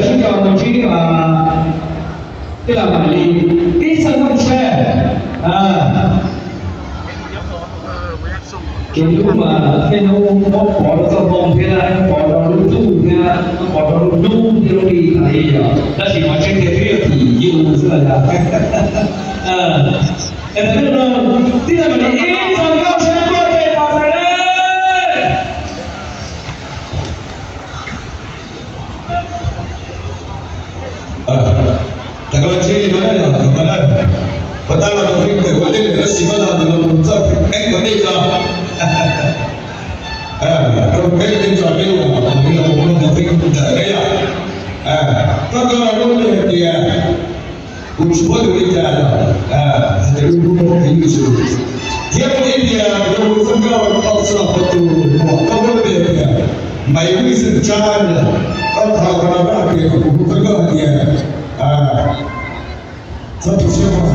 sib nco mus ntsib tij laug Maim Lis ib txoj nkauj tshab. Ces hnub mas niaj hnub muab pov rau txoj hmoo thiab, pov rau lub ntuj thiab, pov rau lub hnub thiab lub hli tas li yom, tab sis qhov tseeb tiag twb yog tim yus xwb los yog. Es thaum no tij laug Maim Lis ib txoj nkauj tshab tuaj tes tos txais na. Tag koj ntsib li no na, puas tab los rau peb ntawm ua ntej tab sis koj los nws los mus txoj peb ua ntej tso. Rau peb ua ntej tso peb los mus rau peb ntawm peb yom. Koj koj los lub npe hais tias, kuv tsis paub tus li cas, hais tias lub npe hais tias, thiab ib tias yog kuv txoj nkauj tau txog rau tus muam koj muab npe hais tias Maiv Vij Xeem Tsab, koj thov qhov no koj hais tias kuv txoj nkauj hais tias, txhob tu siab mog.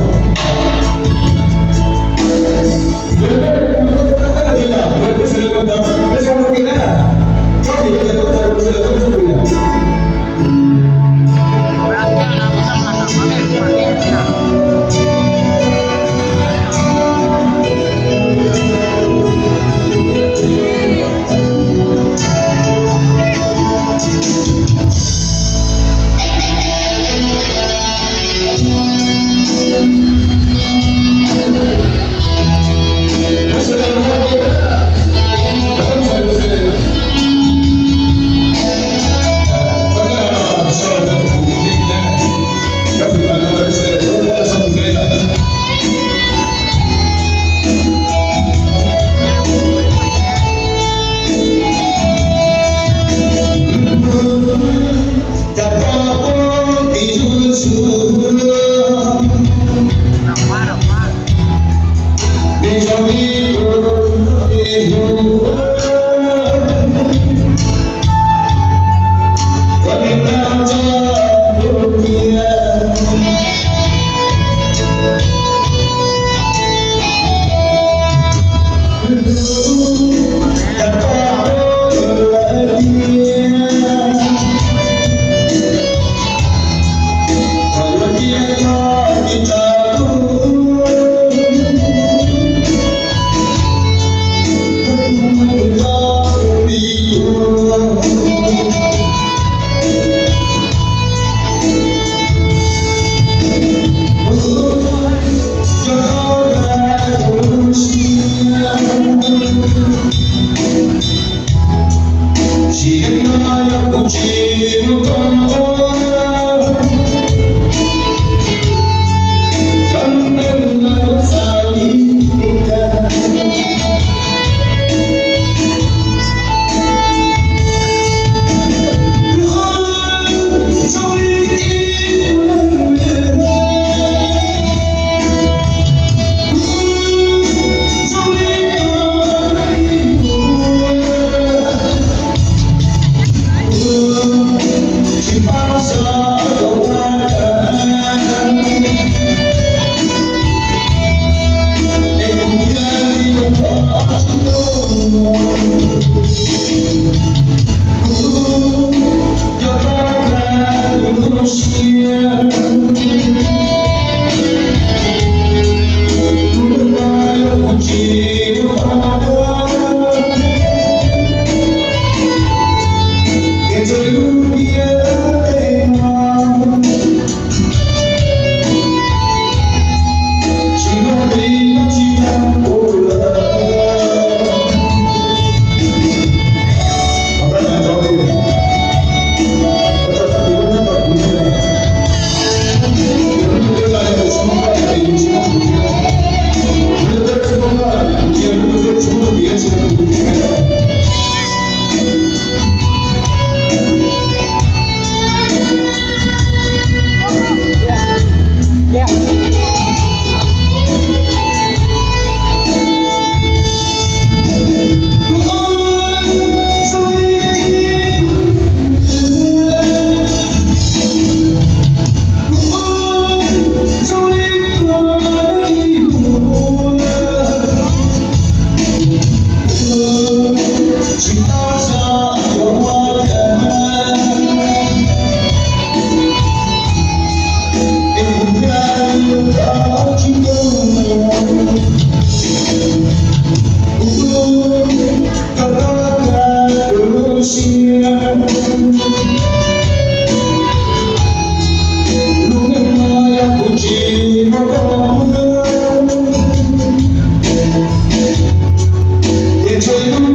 Tseem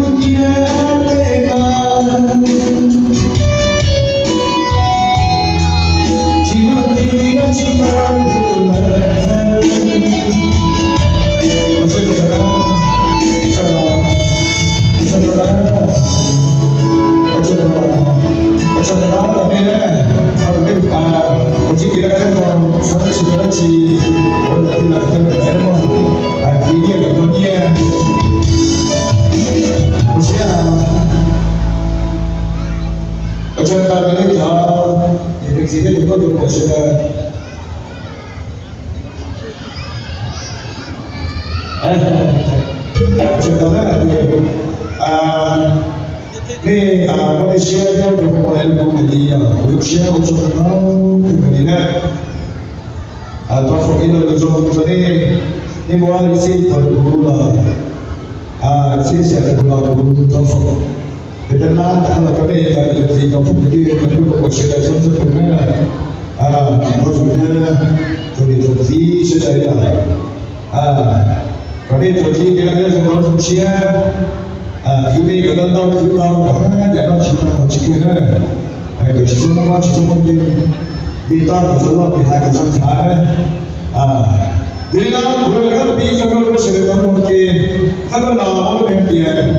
tau na, nej muaj nej siab thiab rau kuv li, kuv zoo siab ua tsaug ntau tus li na. Thov foom ib lo lus zoo rau nej, nej muab ib txhij thov kuv los, ib txhij xyuas kuv los kuv thov foom. Peb tab lab tas los rau nej cov niam cov txiv cov phooj cov ywg cov tub cov muam sawv daws txhua txhua tus na, ua tsaug thiab, tsaug niam tsaug txiv sawv daws li lawm. Kom nej txuas ci kev zoo nkauj zoo siab, khwv nej kom tau ntau khwv tau, kom haj yam noj tsis tau haus tsis kiag na. Kom tsis txhob mob mob tsis txhob mob nkeeg, li toj kom txhob loj li hais kom txhob khav na. Yog li no kuv yuav los qhia pib txog rau sawv daws tau mloog ces thawj thawj no muaj lub npe tias,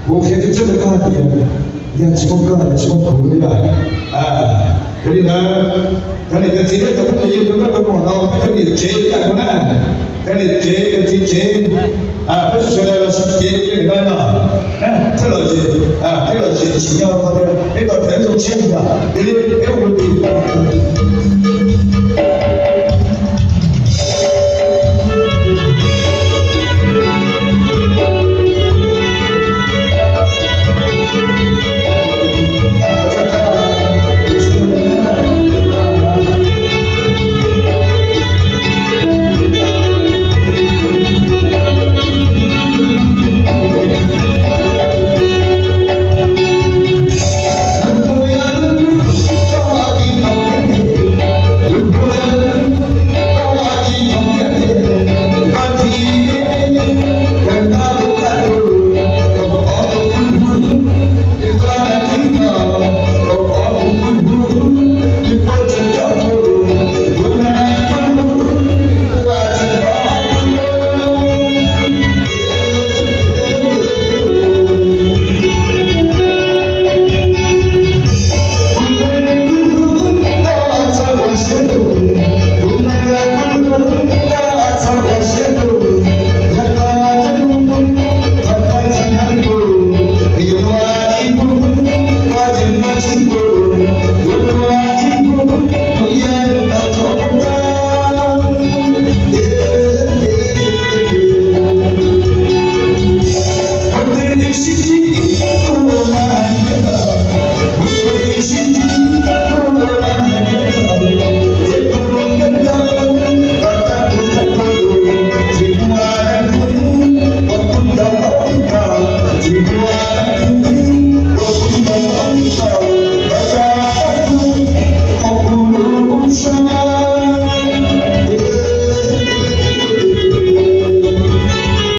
kuv qhia tseeb tseeb rau koj hais tias yog tsis muaj koj ces tsis muaj kuv li lawm. Yog li ntawd, cov niam cov txiv thiab cov phooj cov ywg, cov nkauj cov muam no, peb cov niam tsev ib yam nkaus na, cov niam tsev cov txiv tsev, peb sawv daws los sib cev li ntawd no, thiaj los, thiaj los tsis tsim nyog tias peb tau thev zoo siab yom. Yog li peb ua tus